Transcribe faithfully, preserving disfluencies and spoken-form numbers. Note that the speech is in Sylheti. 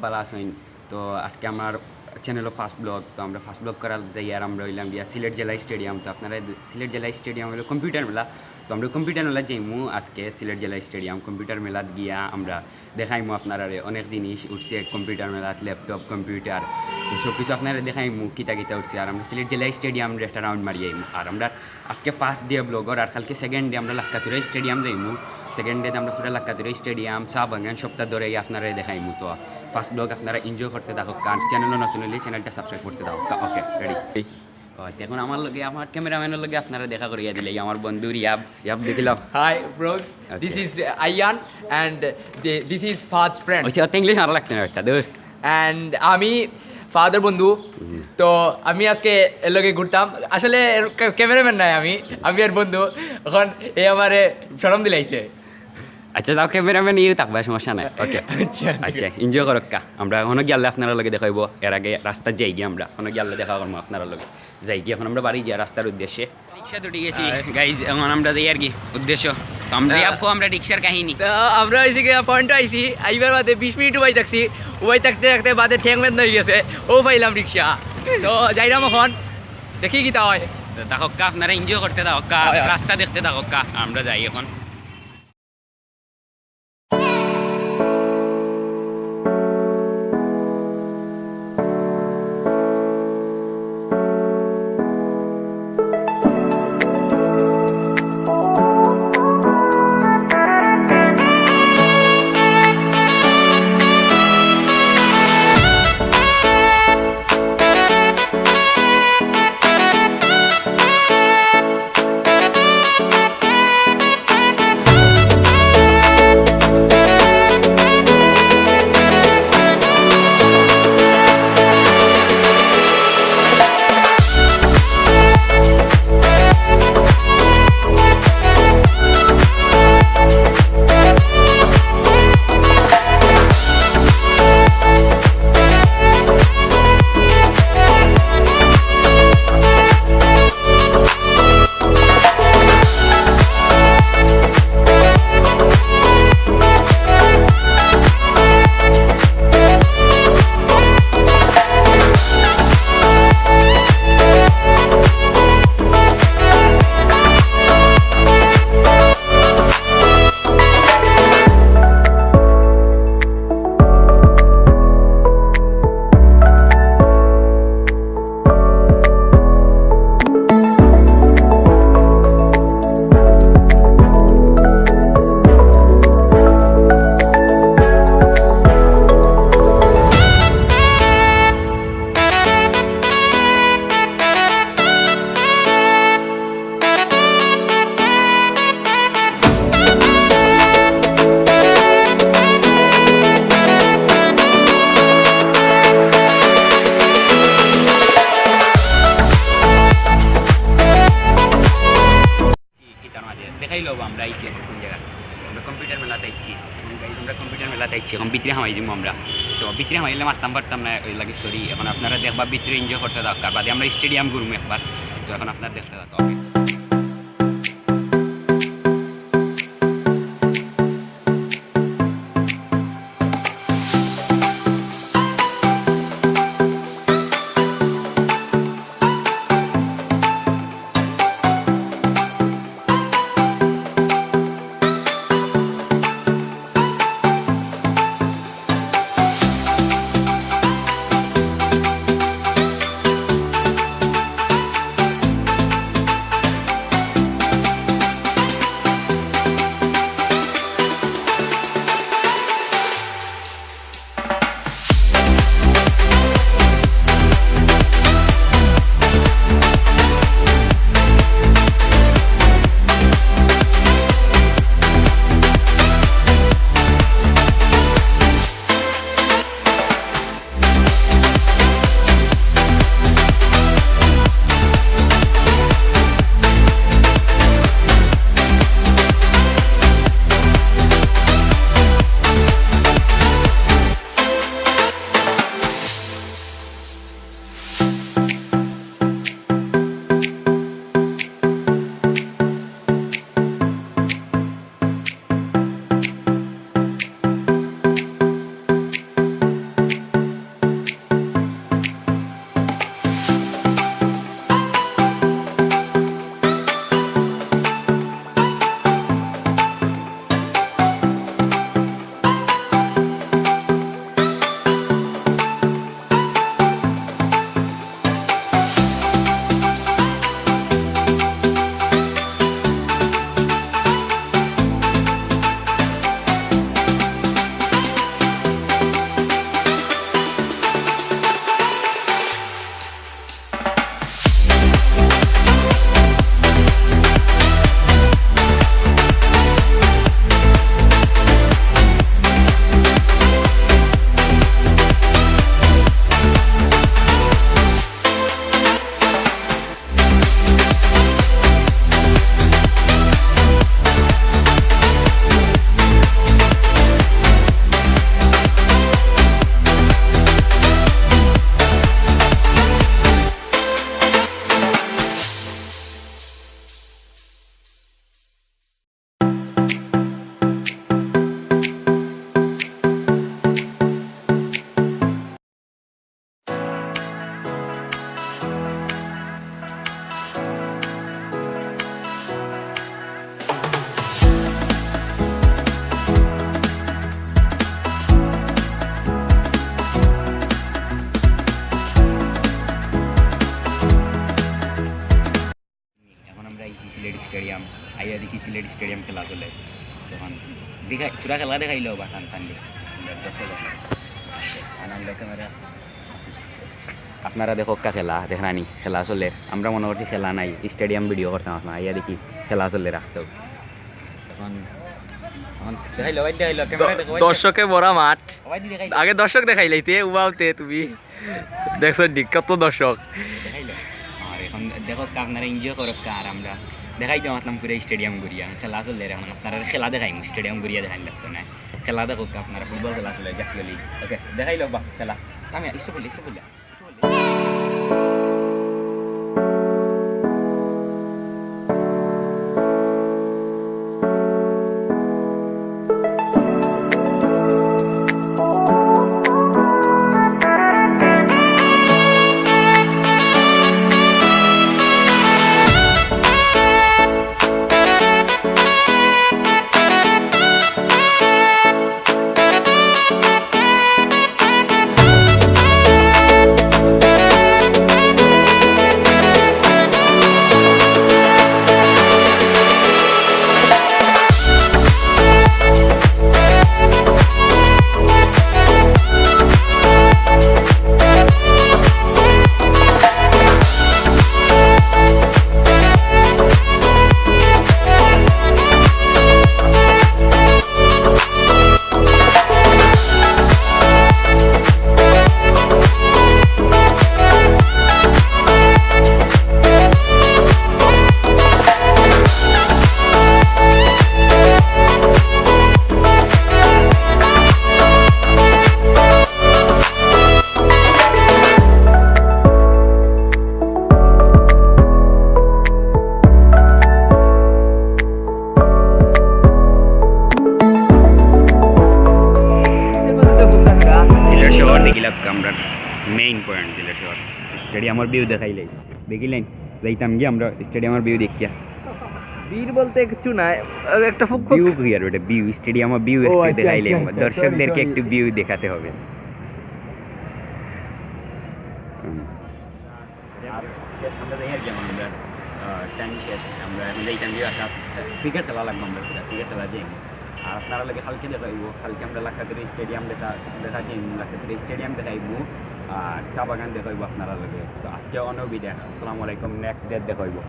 ভালা আছইন। তো আজকে আমার চ্যানেলও ফার্স্ট ব্লগ, তো আমরা ফার্স্ট ব্লগ করার যাই আর আমরা অইলাম গিয়া সিলেট জেলা স্টেডিয়াম। তো আপনারা সিলেট জেলা স্টেডিয়াম অইলো কম্পিউটার মেলা, তো আমরা কম্পিউটার মেলা যাইমু আজকে সিলেট জেলা স্টেডিয়াম কম্পিউটার মেলাত গিয়া আমরা দেখাইমু আপনারারে অনেক জিনিস উঠছে কম্পিউটার মেলাত, ল্যাপটপ, কম্পিউটার, তো সব কিছু আপনারা দেখাইমু কিতা কিতা উঠছে। আর আমরা সিলেট জেলা স্টেডিয়াম একটা রাউন্ড মারি আইমু। আর আমরা আজকে ফার্স্ট ডে ব্লগর, আর কালকে সেকেন্ড ডে আমরা লাক্কাতুরা স্টেডিয়াম যাইমু। সেকেন্ড ডে আমরা পুরা লাক্কাতুরা স্টেডিয়াম, চা বাগান সবটা ধরে আপনারা দেখাইমু। তো ফার্স্ট ব্লগ আপনারা এনজয় করতে থাকো, কারণ চ্যানেলও নতুন হইলে চ্যানেলটা সাবস্ক্রাইব করতে থাকো। ওকে, রেডি। এখন আমার লগে, আমার ক্যামেরাম্যানের লগে আপনারা দেখা করিয়া দিলে আমার বন্ধু রিয়াব। রিয়াব দেখিলাম। Hi bros, this is Ayan and this is Fahad's friend. ওই তো ইংলিশ আর লাগতো না একটা, দূর। And আমি ফাহাদের বন্ধু। তো আমি আজকে এর লগে ঘুরতাম, আসলে এর ক্যা-, ক্যামেরাম্যান নাই আমি, আমি এর বন্ধু। এখন এ আমারে শরম দিলাইছে। আচ্ছা, যাও, ক্যামেরাম্যান ইউ থাকবা, সমস্যা নাই। ওকে। আচ্ছা, আচ্ছা, এনজয় করক্কা। আমরা অনো গিয়ালে আপনারা লগে দেখা অইবো। এর আগে রাস্তাত যাই গিয়া আমরা, অনো গিয়ালে দেখা করমু আপনারা লগে। যাই গিয়া এখন আমরা বাড়ি গিয়া রাস্তার উদ্দেশ্যে। রিক্সাত উঠি গেছি, গাইজ। এখন আমরা যাই আর কি উদ্দেশ্য। তো আমরা, আপু, আমরা রিক্সার কাহিনী। তো আমরা অইছে গিয়া পয়েন্টও আইছি, আইবার বাদে বিশ মিনিট উবাই থাকছি, উবাই থাকতে থাকতে বাদে ঠ্যাং বেদনা অই গেছে, ও পাইলাম রিক্সা। তো যাইরাম এখন, দেখি কিতা অয়। তো থাকক্কা, আপনারা এনজয় করতে থাকক্কা, হয়, হয়। রাস্তা দেখতে থাকক্কা। আমরা যাই এখন। কিতার মাঝে দেখাই লব আমরা আইছি এখন কোন জায়গা। আমরা কম্পিউটার মেলাত আইছি। এখন গাইজ, আমরা কম্পিউটার মেলাত আইছি, এখন ভিতরে হামাই যাইমু আমরা। তো ভিতরে হামাইলে মাততাম পারতাম না, ওই লাগি সরি। এখন আপনারা দেখবা, ভিতরে এনজয় করতে থাকক্কা, বাদে আমরা স্টেডিয়াম ঘুরমু একবার। তো এখন আপনারা দেখতে থাকো। স্টেডিয়াম, আইয়া দেখি সিলেট স্টেডিয়াম খেলা চলে। তখন দেখা, তোরা খেলা দেখাইলো বা টান টান দি। দর্শক, আনন্দ ক্যামেরা। আপনারা দেখউক্কা খেলা, দেখরানি, খেলা চলের। আমরা মনে করছি খেলা নাই, স্টেডিয়াম ভিডিও করতাম আপনারা, আইয়া দেখি খেলা চলের রাখতো। এখন, এখন দেখাইলো, ভাই দেখাইলো, ক্যামেরা দেখো, ভাই দর্শকে ভরা মাঠ। ভাই দেখাইলো। আগে দর্শক দেখাইলাইতে, উবাওতে তুমি। দেখছো নি, কত দর্শক। দেখাইলো। আর এখন দেখো, আপনারা এনজয় করো, আর আমরা দেখাই দিলাম আসলাম পুরো স্টেডিয়াম ঘুরিয়া। খেলা চলের এখন, আপনারা খেলা দেখাইমু, স্টেডিয়াম ঘুরিয়া দেখাইন লাগতো না। খেলা দেখো, আপনারা ফুটবল খেলা চলে, জাতীয় লিগ। ওকে, দেখাইলো বা খেলা। আমি স্টপ বলি, স্টপ বলি। সিলেট শহর দেখিলাম আমরা, মেইন পয়েন্ট সিলেট শহর। স্টেডিয়ামর ভিউ দেখাইলাই, দেখিলেন? যাইতাম গিয়া আমরা স্টেডিয়ামর ভিউ দেখিয়া। ভিড় বলতে কিছু নাই, আর একটা ফুক ফুক। ভিউ কি আর ওটা ভিউ, স্টেডিয়ামর ভিউ ও, একটু আচ্ছা, দেখাইলে আচ্ছা, আচ্ছা, দর্শকদেরকে sorry, একটু sorry। ভিউ দেখাতে হবে। হুম। আর শেষ আমরা যাই আর কি, এখন আমরা, আহ, টাইম শেষ, আমরা এখন যাইতাম গিয়া আসা ক্রিকেট খেলা লাগবো, আমরা ক্রিকেট খেলা যাই। আর আপনারা লগে কালকে দেখা অইবো, কালকে আমরা লাক্কাতুরা স্টেডিয়াম দেখা, দেখা যাইমু, লাক্কাতুরা স্টেডিয়াম দেখাইমু, আর চা বাগান দেখা অইবো আপনারা লগে। তো আজকে অনেক বিদায়, আসসালামু আলাইকুম, নেক্সট ডে দেখা অইবো।